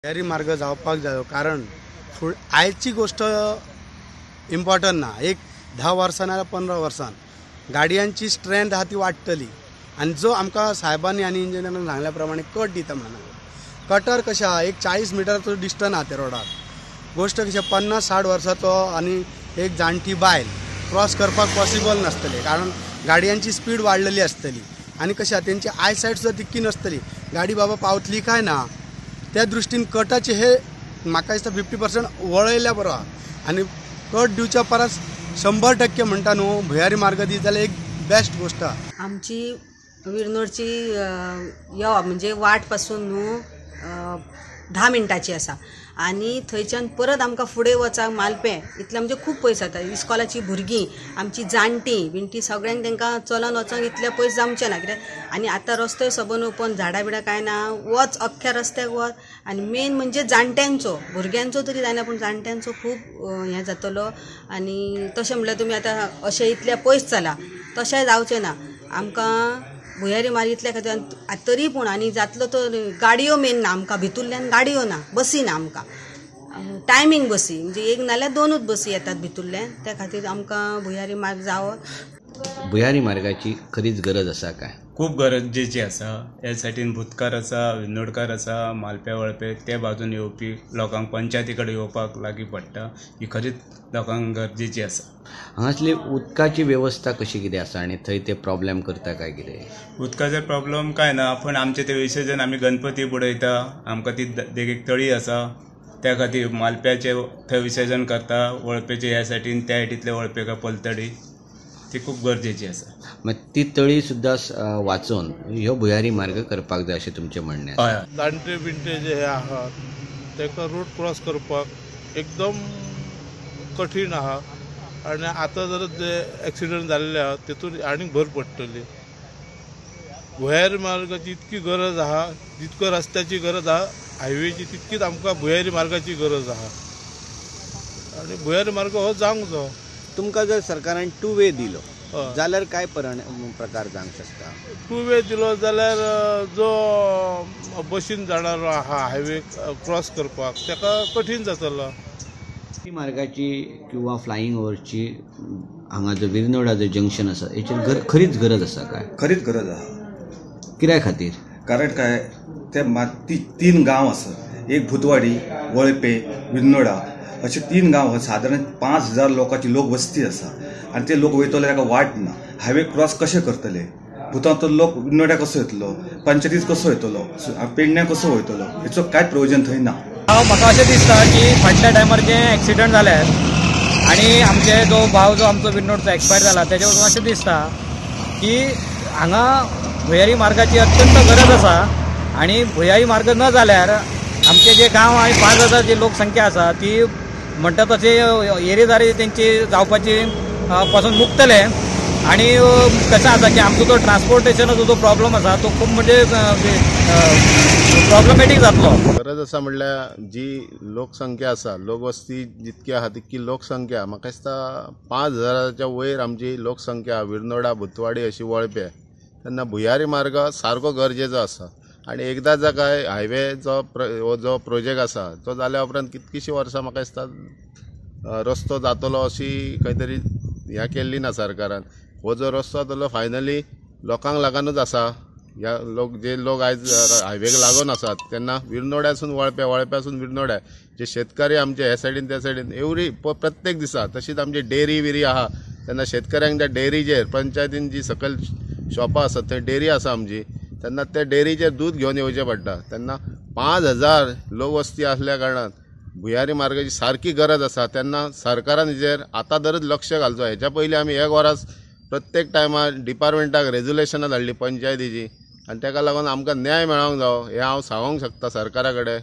भुंयारी मार्ग जावपाक जायो, कारण आयची गोश्ट इम्पॉर्टंट ना. एक 10 वर्सां नाजाल्यार 15 वर्सान गाडयांची स्ट्रेंथ आहा ती वाडटली आनी जो आमकां साहेबांनी आनी इंजिनियरान सांगल्या प्रमाणे कट दिता म्हणून कटर कशें आहा, एक 40 मिटराचो डिस्टन्स आहा त्या रोडार. गोश्ट कशें 50-60 वर्साचो आनी एक जाणटी बायल क्रॉस करपाक पॉसिबल नासतलें, कारण गाडयांची स्पीड वाडलेली आसतली आनी कशें आहा तेंची आयसायट सुद्दां तितकी नासतली, गाडी बाबा पावतली काय ना. त्या दृश्टीन कटाचे हे म्हाका दिसता 50% वळयल्या बरो आहा आनी कट दिवच्या परस 100% म्हणटा न्हू भुंयारी मार्ग दीत जाल्यार एक बेस्ट गोश्ट आहा. आमची विरनोडची यो म्हणजे वाट पासून न्हू 10 मिनटाची आसा आनी थंयच्यान परत आमकां फुडें वचाक मालपें इतलें म्हणजे खूब पयस जाता. इस्कॉलाची भुरगीं, आमची जाणटीं बिणटीं सगळ्यांक तांकां चलोन वचोंक इतलें पयस जावचें ना कित्याक आनी आतां रस्तोय सबंद ओपन, झाडां बिडां कांय ना, वच अख्ख्या रस्त्याक वच. आनी मेन म्हणजे जाणट्यांचो, भुरग्यांचो तरी जायना पूण जाणट्यांचो खूब हें जातलो. आनी तशें म्हणल्यार तुमी आतां अशें इतलें पयस चला तशें जावचें ना. आमकां भुंयारी मार्ग इतल्या खातीर तरी पूण आनी जातलो तर गाडयो मेन ना आमकां, भितुल्ल्यान गाडयो ना, बसी ना आमकां, टायमींग बसी म्हणजे एक नाल्यार 2च बसी येतात भितुल्ल्यान, त्या खातीर आमकां भुंयारी मार्ग जावो. भुंयारी मार्गाची खरीच गरज आसा काय? खूब गरजेची आसा. ह्या सायडीन भूतकार आसा, विनोडकार आसा, मालपे वळपे ते बाजून येवपी लोकांक पंचायती कडेन येवपाक लागीं पडटा. ही खरीच लोकांक गरजेची आसा. हांगासली उदकाची वेवस्था कशी कितें आसा आनी थंय ते प्रॉब्लेम करता काय कितें? उदकाचो प्रॉब्लेम काय ना, पूण आमचे ते विसर्जन आमी गणपती बुडयता, आमकां ती देगेक तळी आसा, त्या खातीर मालप्याचे थंय विसर्जन करता, वळपेचे ह्या सायडीन त्या सायडींतले वळपे पलतडी, ती खूब गरजेची आसा. मागीर ती तळी सुद्दां वाचोवन ह्यो भुंयारी मार्ग करपाक जाय अशें तुमचें म्हणणें आसा? जाणटे बिणटे जे हे आहा ताका रोड क्रॉस करपाक एकदम कठीण आहा आनी आतां जर जे एक्सिडंट जाल्ले आहा तेतून आनीक भर पडटली. भुंयारी मार्गाची इतकी गरज आहा, जितको रस्त्याची गरज आहा हायवेची तितकीच आमकां भुंयारी मार्गाची गरज आहा आनी भुंयारी मार्ग हो जावंक जायो. तुमकां जर सरकारान 2 वे दिलो जाल्यार काय प्रकार जावंक शकता? 2 वे दिलो जाल्यार जो बशीन जाणारो आहा हायवे क्रॉस करपाक ताका कठीण जातलो. मार्गाची किंवा फ्लायिंग ओवरची हांगा जो विरनोडा जो जंक्शन आसा हेचेर खरीच गरज आसा काय? खरीच गरज आहा. कित्या खातीर? कारण काय ते 3 गांव आसा, एक भूतवाडी, वळपे, विरनोडा अशे 3 गांव, सादारण 5000 लोकांची लोकवस्ती आसा आनी ते लोक वयतले ताका वाट ना, हायवे क्रॉस कशे करतले? भुतांत लोक विरनोड्या कसो येतलो, पंचायतीच कसो येतलो, पेडण्या कसो वयतलो, हेचो कांयच प्रयोजन थंय ना. म्हाका अशें दिसता की फाटल्या टायमार जे एक्सिडंट जाले आनी आमचे जो भाव जो आमचो विरनोडचो एक्सपायर जाला तेजे वचून अशें दिसता की हांगा भुंयारी मार्गाची अत्यंत गरज आसा आनी भुंयारी मार्ग न जाल्यार आमचे जे गांव आनी 5000 जी लोकसंख्या आसा ती म्हणटा तशें येरेदारी तेंची जावपाची पासून मुक्तले. आनी कशें आसा की आमचो जो ट्रान्सपोर्टेशनाचो जो प्रॉब्लम आसा तो खूब म्हणजे प्रॉब्लमॅटीक जातलो. गरज आसा म्हणल्यार जी लोकसंख्या आसा, लोकवस्ती जितकी आहा तितकी लोकसंख्या म्हाका दिसता 5000च्या वयर आमची लोकसंख्या विरनोडा, भुतवाडी अशी वळपे, तेन्ना भुंयारी मार्ग सारको गरजेचो आसा. आनी एकदां जर काय हायवे हो जो प्रोजेक्ट आसा तो जाल्या उपरांत कितकीशीं वर्सां म्हाका दिसता रस्तो जातलो अशी खंय तरी हें केल्ली ना सरकारान. हो जो रस्तो जातलो फायनली लोकांक लागूनच आसा. ह्या लोक जे लोक आयज हायवेक लागून आसात तेन्ना विरनोड्यासून वळप्या, वळप्यासून विरनोड्या जे शेतकरी आमचे हे सायडीन त्या सायडीन एवरी प्रत्येक दिसा, तशीच आमची डेरी विरी आहा तेन्ना शेतकऱ्यांक त्या डेरीचेर पंचायतीन जी सकयल शॉपां आसात थंय डेरी आसा आमची, तेन्ना त्या डेरीचेर दूद घेवन येवचें पडटा. तेन्ना 5000 लोकवस्ती आसल्या कारणान भुंयारी मार्गाची सारकी गरज आसा. तेन्ना सरकारान हेजेर आतां दरच लक्ष घालचो. हेच्या पयलीं आमी एक वरास प्रत्येक टायमार डिपार्टमेंटाक रेजोल्युशनां धाडली पंचायतीची आनी ताका लागून आमकां न्याय मेळोंक जावो हें हांव सांगूंक शकता सरकारा कडेन.